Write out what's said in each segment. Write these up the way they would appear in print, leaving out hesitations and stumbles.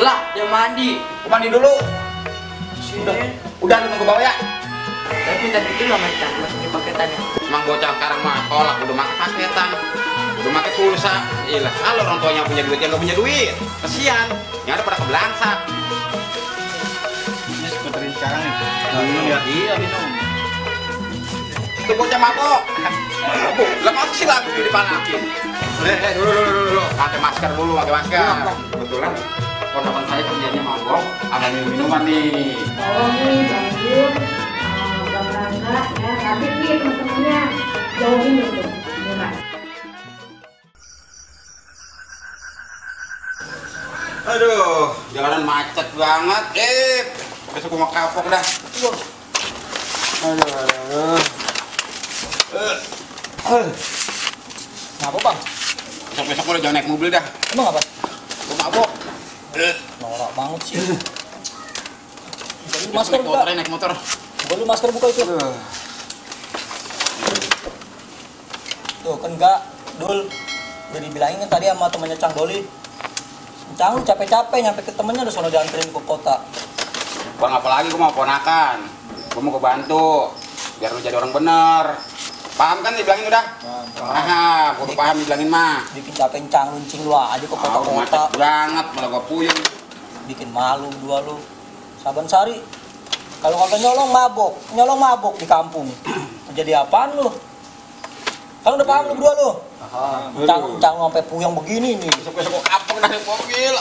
Lah, dia mandi. Aku mandi dulu. Sini. Udah lu tunggu bawa ya. Tapi minta itu lah mereka masukin paketannya. Emang bocah sekarang mah tolak udah makan paketan. Udah makan pulsa. Iyalah, kalau orang tuanya punya duit yang gak punya duit. Kesian. Yang ada pada kebelangsak. Ini seperti sekarang nih. Minum ya? Iya, minum. Itu bocah mabok. Lah masih sih lagi dipanakin. Dulu. Pakai masker dulu, pakai masker. Kebetulan ponakan saya kerjanya mabok, ada minuman nih. Oh nih Bang Jun, Bang Rangga, ya tapi nih teman-temannya jauhin dulu minuman. Aduh, jalanan macet banget. Besok gua mau kapok dah. Aduh. Kenapa bang? Besok gua jangan naik mobil dah. Emang apa? Gua mabok. Norak banget sih. Buka Masker dulu masker buka. naik motor. Buka dulu masker buka itu. Tuh kan enggak, Dul. Udah dibilangin kan tadi sama temannya Cang Doli. Cang lu capek-capek nyampe ke temennya udah sono dianterin ke kota. Bang, apalagi gua mau ponakan. Gua mau kebantu biar lu jadi orang bener. Paham kan dibilangin udah? Paham, gua udah paham dibilangin mah. Bikin capek Cang luncing lu aja ke Macet kota-kota. banget, malah gua puyeng. Bikin malu dua lu. Saban Sari. Kalau kagak nyolong mabok di kampung. Jadi apaan lu? Kan udah paham lu berdua lu. Cang sampai puyeng begini nih. Besok gua kapok dah naik mobil.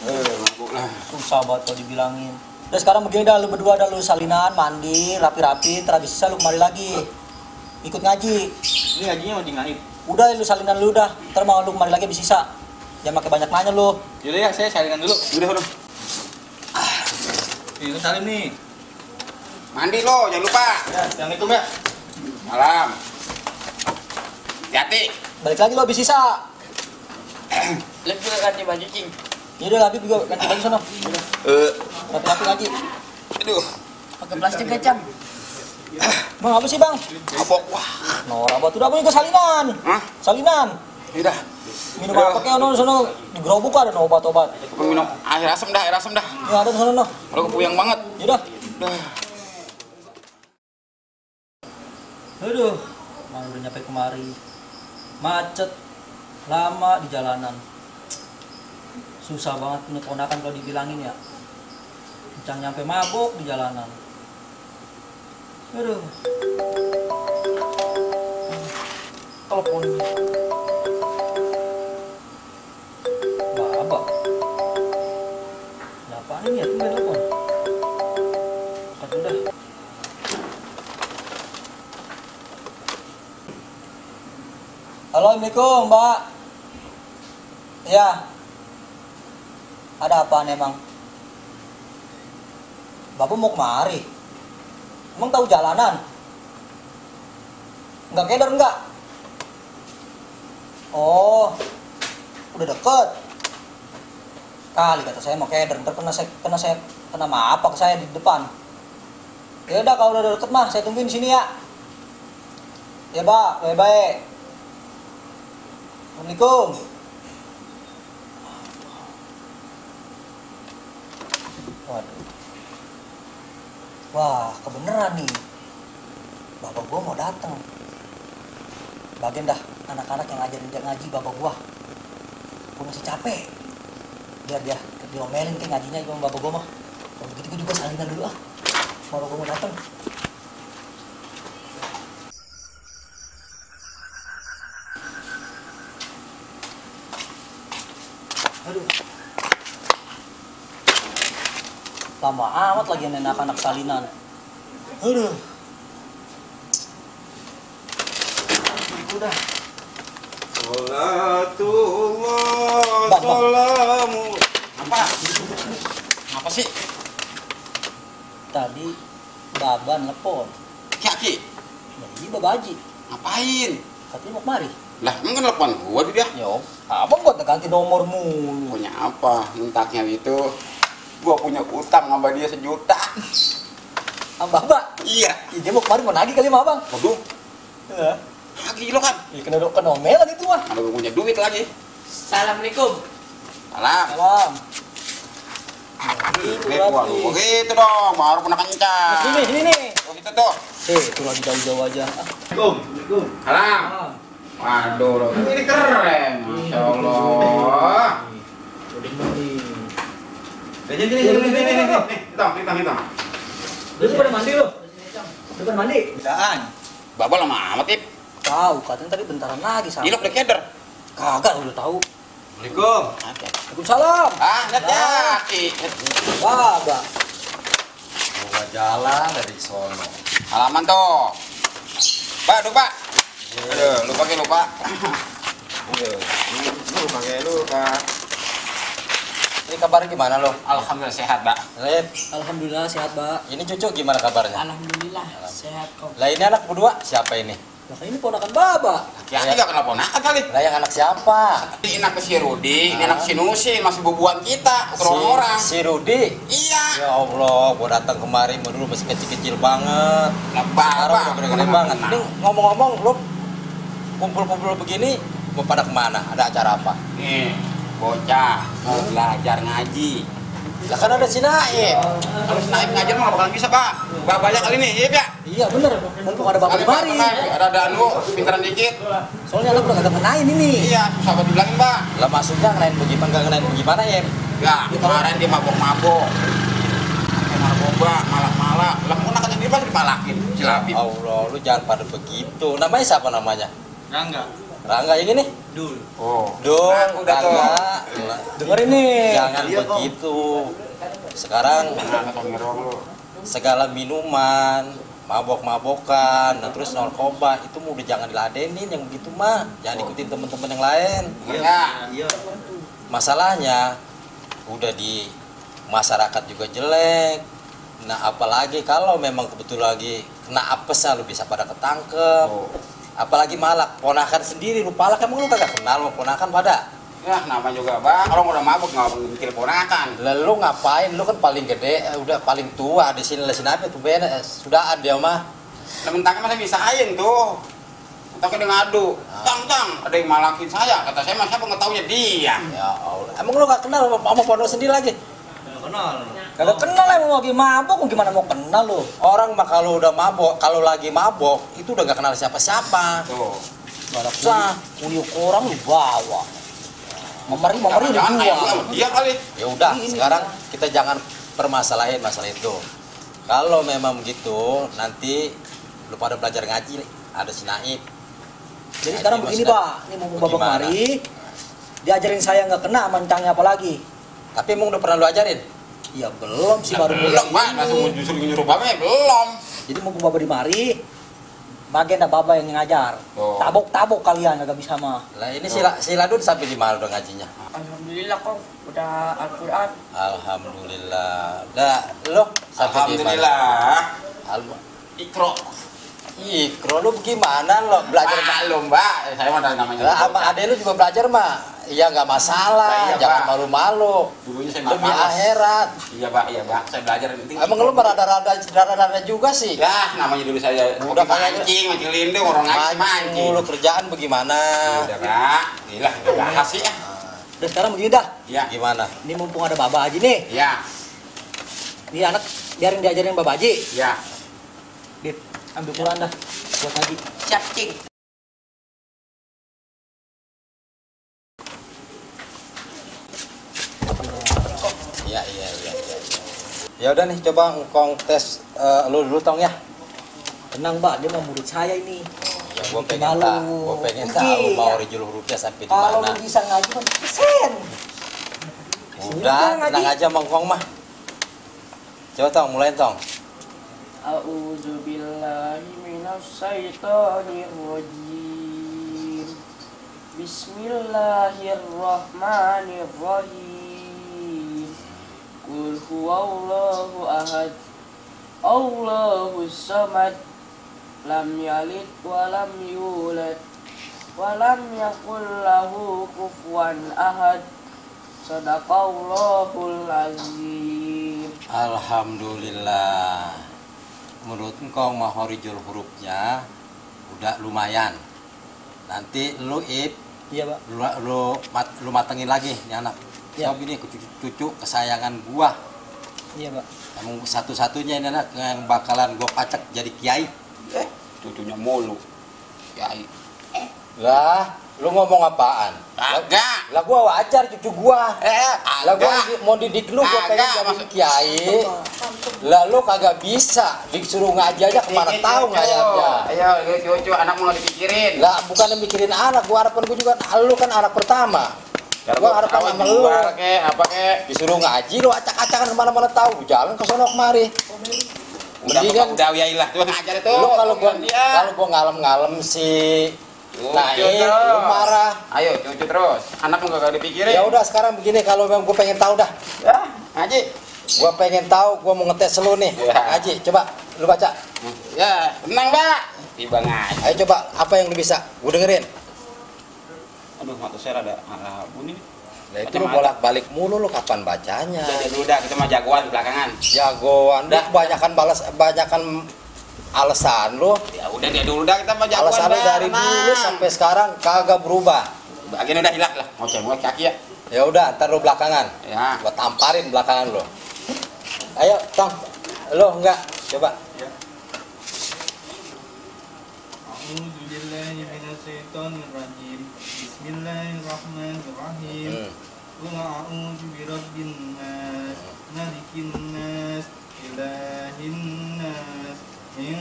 Mabuk lah. Susah banget kalau dibilangin. Udah sekarang begini dah lu berdua dah lu salinan, mandi, rapi-rapi, ntar habis sisa lu kemari lagi. Ikut ngaji. Ini ngajinya mau ngaib. Udah lu salinan lu dah. Ntar mau lu kemari lagi habis sisa. Jangan pakai banyak nanya lu. Yaudah ya, saya salinan dulu. Udah. Ini salim nih. Mandi lo, jangan lupa. Ya, yang itu ya. Malam. Hati-hati. Balik lagi lu habis sisa. Lebih juga ganti baju cing. Ya udah Labib juga ganti baju sono. Rapi-rapi ngaji. Aduh. Pakai plastik kacang. Bang apa sih bang? Kapok. Wah. Norak banget udah apa nih gua salinan. Hah? Salinan. Udah. Minum apa kayak ono sono di gerobak ada no obat-obat. Gua minum air asam dah. Ya ada di sono no. Kalau gua puyeng banget. Yaudah. Dah. Aduh, mau udah nyampe kemari. Macet. Lama di jalanan. Susah banget punya ponakan kalau dibilangin ya. Cang nyampe mabok di jalanan. Aduh. Teleponnya. Baba. Ada apaan ini ya? Tunggu telepon. Angkat dulu dah. Halo, Assalamualaikum, Mbak. Ya. Ada apaan emang? Bapak mau kemari? Emang tahu jalanan? Enggak keder enggak? Oh, udah deket. Kali kata saya mau keder, ntar kena apa ke saya di depan. Ya udah kalau udah deket mah saya tungguin di sini ya. Ya, Pak, baik-baik. Assalamualaikum. Waduh. Wah, kebeneran nih. Bapak gua mau datang. Bagian dah anak-anak yang ngajarin dia ngaji bapak gua. Gua masih capek. Biar dia diomelin kayak ngajinya sama bapak gua mah. Kalau begitu gua juga salinan dulu ah. Bapak gua mau datang. Aduh. Lama amat lagi anak-anak salinan. Aduh. Udah. Sholatullah Bang. salamu. Apa? Apa sih? Tadi Baba nelpon. Ki. Jadi Baba Haji. Ngapain? Katanya mau kemari. Lah, emang telepon gua dia. Yo, abang buat ganti nomor mulu. Punya apa? Mentaknya itu. Gua punya utang sama dia 1 juta. Sama Baba? Iya. Ih, dia mau kemari mau nagih kali sama abang. Waduh, Ya. lagi lo kan. Ya kena omelan itu mah. Ada gua punya duit lagi. Assalamualaikum. Salam. Salam. Waduh, begitu dong, baru kena kencang. Sini nih. Oh, itu tuh. Itu lagi jauh-jauh aja. Assalamualaikum. Halang. Waduh, ini keren. Masya Allah. Nih, hitam. Lu pada mandi lu? Depan mandi? Bidaan. Bapak lama amat, Ip. Tahu, katanya tadi bentaran lagi sama. Ilok udah keder. Kagak udah tahu. Assalamualaikum. Waalaikumsalam. Ah, lihat ya. Kagak. Gua jalan dari sono. Halaman tuh. Pak, duduk, Pak. Aduh, lupa. Lupa. Ini kabarnya gimana lo? Alhamdulillah sehat, Pak. Rep, Alhamdulillah sehat, Mbak. ini cucu gimana kabarnya? Alhamdulillah sehat kok. Lah ini anak berdua siapa ini? Lah ini ponakan Baba. Kiai gak kenal ponakan kali. Lah yang anak siapa? Ini anak si Rudi, ini anak si Nusin, masih bubuan kita, bukan orang. Si Rudi. Iya. Ya Allah, gua datang kemari dulu masih kecil-kecil banget. Sekarang udah gede-gede banget. Ini ngomong-ngomong lu kumpul-kumpul begini mau pada kemana? Ada acara apa? Nih, bocah mau belajar ngaji. Lah kan ada si Naim. Kalau si Naib ngajar mah bakal bisa, Pak. Banyak kali nih, iya, Pak. Iya bener, mumpung ada Bapak di mari. Ada anu, pinteran dikit. Soalnya anak udah kagak kenain ini. Iya, susah banget dibilangin, Pak. Lah maksudnya ngenain bagaimana? Enggak ngenain bagaimana ya? Ya, kemarin dia mabok-mabok. Pakai narkoba, malak-malak. Lah mau nakal sendiri pasti dipalakin. Cilapin. Allah, lu jangan pada begitu. Namanya siapa namanya? Rangga. Rangga yang ini? Dul. Oh. Dul, Udah tuh. Rangga. Denger ini. Jangan begitu. Sekarang Nah, ngerong lu. segala minuman, mabok-mabokan, dan terus narkoba itu udah jangan diladenin yang begitu mah. Jangan ikutin temen-temen yang lain. Enggak. Iya. Masalahnya udah di masyarakat juga jelek. Nah, apalagi kalau memang kebetulan lagi kena apesnya lu bisa pada ketangkep. Oh. Apalagi malak, ponakan sendiri lu palak emang lu kagak kenal sama ponakan pada. Ya, nama juga, Bang. Orang udah mabuk nggak mikir ponakan. Lalu ngapain? Lu kan paling gede, udah paling tua di sini. Lah sini apa tuh bener? Sudah dia mah. Temen-temen masa bisa sayang tuh. Tapi dia ngadu. Tang, ada yang malakin saya. Kata saya, mas siapa ngetaunya dia. Ya Allah. Emang lu gak kenal sama pondok sendiri lagi? Nggak kenal. Kagak kenal emang lagi mabok, gimana mau kenal lu? Orang mah kalau udah mabok, kalau lagi mabok itu udah gak kenal siapa-siapa. Tuh. Ada kuyuk orang lu bawa. Memari udah Jangan kayak jual. dia kali. Ya udah, sekarang kita jangan permasalahin masalah itu. Kalau memang gitu, nanti lu pada belajar ngaji, ada si Naib. Jadi sekarang begini, Pak. Ini mumpung Bapak Bagaimana? mari, diajarin saya nggak kena, mancangnya apa lagi? Tapi emang udah pernah lu ajarin? Ya belum sih, baru mulai Belum, Pak. Langsung ini. justru nyuruh Bapak belum. Jadi mumpung Bapak di mari, bagian ada Bapak yang ngajar. Oh. Tabok-tabok kalian agak bisa mah. Lah ini si Ladun sampai di mana udah ngajinya? Alhamdulillah kok udah Al-Quran. Alhamdulillah. Dah, lu sampai di mana? Alhamdulillah. Ikro. Ikro lu gimana lo belajar? Maklum, Mbak. Saya mah namanya. Lah sama adek lu juga belajar mah. Ya nggak masalah, Iya, jangan Pak. malu-malu. Dulunya saya Demi malas. akhirat. Iya, Pak. Saya belajar yang penting. Emang lu merada-rada juga sih. Ya, namanya dulu saya Udah kayak mancing lindung, orang ngaji mancing. Lu kerjaan bagaimana? Udah, Pak. Gila, udah bahas sih ya. Dan sekarang begini dah. Iya. Gimana? Ini mumpung ada Bapak Haji nih. Iya. Ini anak biarin diajarin Bapak Haji. Iya. Dit, ambil Quran dah buat Haji. Siap, Cing. Iya. Ya udah nih, coba ngkong tes lu dulu tong ya. Tenang, Pak, dia mau murid saya ini. Ya gua Bikin pengen malu. tahu Iya. mau rijul hurufnya sampai di Kalau mana. lu bisa ngaji 100%. Udah, ngaji. tenang aja mangkong mah. Coba tong, mulai tong. A'udzu billahi minasyaitonir rajim. Bismillahirrahmanirrahim. Qul huwallahu ahad. Allahus samad. Lam yalid wa lam yulad wa lam yakul lahu kufuwan ahad. Sadaqallahul azim. Alhamdulillah. Menurut engkau mah horijul hurufnya udah lumayan. Nanti lu Iya, Pak. lu matengin lagi nih anak. Ya. Sob ini cucu kesayangan gua. Iya, Pak. Emang satu-satunya ini anak yang bakalan gua pacak jadi kiai. Cucunya mulu. Kiai. Lah, lu ngomong apaan? Kagak. Lah gua wajar cucu gua. Lah gua Kagak. mau didik lu, gua pengen Kagak, jadi maksud- kiai. Lah lu kagak bisa disuruh ngaji aja kemana tahu ngayaknya. Ayo, cucu anak mau dipikirin. Lah bukan mikirin anak, gua harapan gua juga lu kan anak pertama. Gua harapan sama lu. Apa kek? Disuruh ngaji lu acak-acakan kemana-mana tahu, jalan ke sono kemari. Mendingan Udah yailah tuh ngajar itu. lu kalau dia. gua ngalem-ngalem sih. Nah, Cucu lu terus. marah. Ayo cucu terus. Anak lu gak dipikirin. Ya udah sekarang begini, kalau memang gua pengen tahu dah. Ya, ngaji. Gua pengen tahu, gua mau ngetes lu nih. Ya. Ngaji, coba lu baca. Ya, tenang, Pak. Tiba ngaji. Ayo coba apa yang lu bisa, gua dengerin. Aduh, mata saya rada bunyi. Nah itu lu bolak-balik mulu, lu kapan bacanya? Udah dulu dah, kita mah jagoan belakangan. Jagoan, Dah. banyakan alasan lu. Ya udah dia dulu dah, kita mah jagoan. Alasan lu dari dulu sampai sekarang kagak berubah. bagian udah hilang lah. Mau cemot kaki ya. Ya udah, ntar lu belakangan. Ya. Gua tamparin belakangan lu. Ayo, Tong. Lu enggak, coba. A'udzu billahi minasyaitonir rajim. Bismillahirrahmanirrahim. Qul a'udzu birabbin nas, malikin nas, ilahin nas, min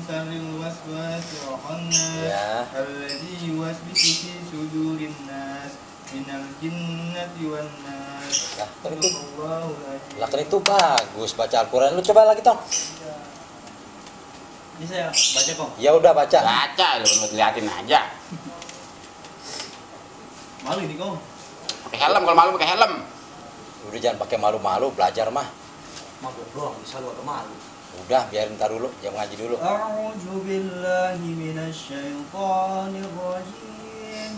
syarril waswasil khannas, Ya. alladzi yuwaswisu fi sudurin nas, minal jinnati wan nas. Lah, kan itu, Sadaqallahul azim. lah kan itu bagus baca Al-Qur'an. Lu coba lagi, Tong. Ini saya baca kok. Ya udah baca. Baca lu liatin aja. Malu ini kok. Pakai helm, kalau malu pakai helm. Udah jangan pakai malu-malu, belajar mah. Mabuk doang bisa lu atau malu. Udah, biarin ntar dulu, jangan ngaji dulu. أعوذ بالله من الشيطان الرجيم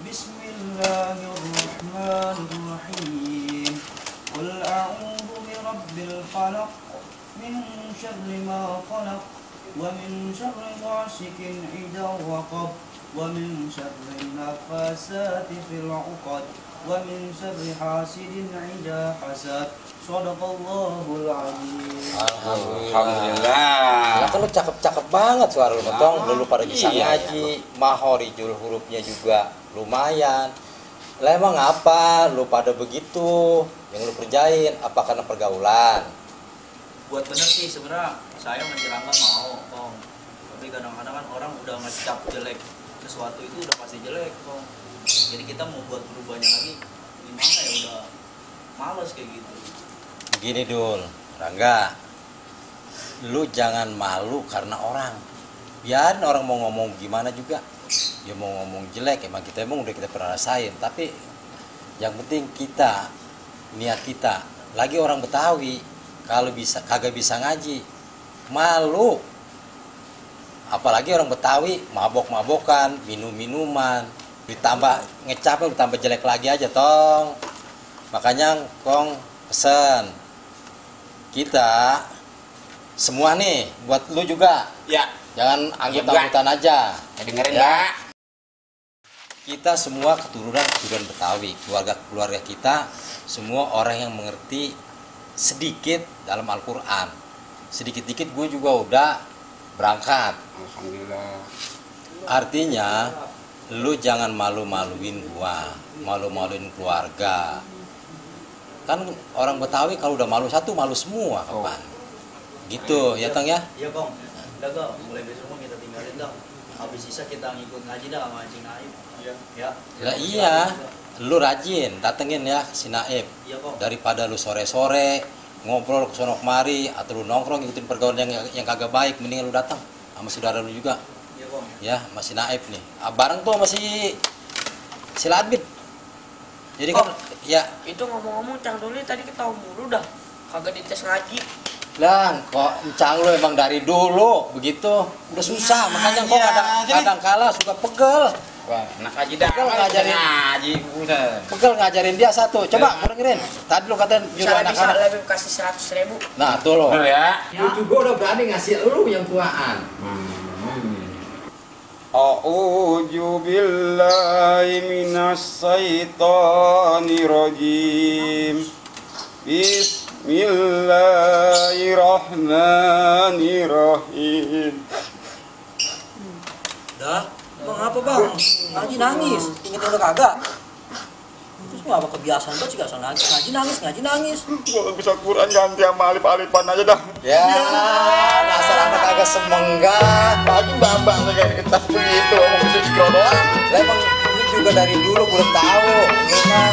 بسم الله الرحمن الرحيم قل أعوذ برب الفلق من شر ما خلق ومن شر غاسق إذا وقب ومن شر النفاثات في العقد ومن شر حاسد إذا حسد صدق الله العظيم. Lah kan lu cakep-cakep banget suara lu, Tong. Lu pada bisa Iya, ngaji, mahorijul hurufnya juga lumayan. Lah emang apa lu pada begitu? Yang lu kerjain apa karena pergaulan? Buat bener sih sebenarnya saya mencerahkan mau, Kong. Tapi kadang-kadang kan orang udah ngecap jelek sesuatu itu udah pasti jelek, Kong. Jadi kita mau buat berubahnya lagi gimana ya, udah males kayak gitu. Begini Dul, Rangga, lu jangan malu karena orang. Biarin orang mau ngomong gimana juga. Dia mau ngomong jelek, emang kita udah kita pernah rasain. Tapi yang penting kita, niat kita. Lagi orang Betawi, kalau bisa kagak bisa ngaji, malu. Apalagi orang Betawi mabok-mabokan, minum-minuman, ditambah ngecapnya ditambah jelek lagi aja, Tong. Makanya Kong pesen kita semua nih, buat lu juga, Ya, jangan anggut-anggutan aja. dengerin Ya. ya. Kita semua keturunan Betawi, keluarga kita semua orang yang mengerti sedikit dalam Al-Quran. Sedikit-dikit gue juga udah berangkat. Alhamdulillah. Artinya lu jangan malu-maluin gua, malu-maluin keluarga. Kan orang Betawi kalau udah malu satu, malu semua kapan. Gitu, ya Tang ya? Iya, Kong. Udah, Kong. Mulai besok mah kita tinggalin, Kong. Habis sisa kita ngikut ngaji dah sama Cing Naib. Iya. Ya. Lah iya, lu rajin datengin ya si Naib. Iya, Kong. Daripada lu sore-sore ngobrol ke sono kemari atau lu nongkrong ngikutin pergaulan yang kagak baik, mendingan lu datang sama saudara lu juga. Iya, Kong. Ya, masih Naib nih. Bareng tuh masih si Ladbit. Jadi kan ya Itu ngomong-ngomong Cang Doli tadi ketawa mulu dah. Kagak dites ngaji. Lang, kok encang lu emang dari dulu begitu, udah susah, makanya kok kadang kala suka pegel. Wah, enak aja dah. Pegel ngajarin. Ngaji udah. Pegel ngajarin dia satu. Coba gua dengerin. Tadi lu katain nyuruh Misalnya bisa anak-anak. lebih kasih 100.000. Nah, tuh lo. Ya. Cucu gua udah berani ngasih lu yang tuaan. A'udzu billahi minas syaitonir rajim. Bismillahirrahmanirrahim. Dah, emang apa bang? Ngaji nangis, inget udah kagak? Terus mau apa kebiasaan banget sih, asal nangis, ngaji nangis. Kalau bisa Quran ganti sama alif-alifan aja dah. Ya, asal anak kagak semenggah. Lagi babang kayak kertas begitu, mau bisa ikro doang. Lah emang lu juga dari dulu belum tahu. Lu mah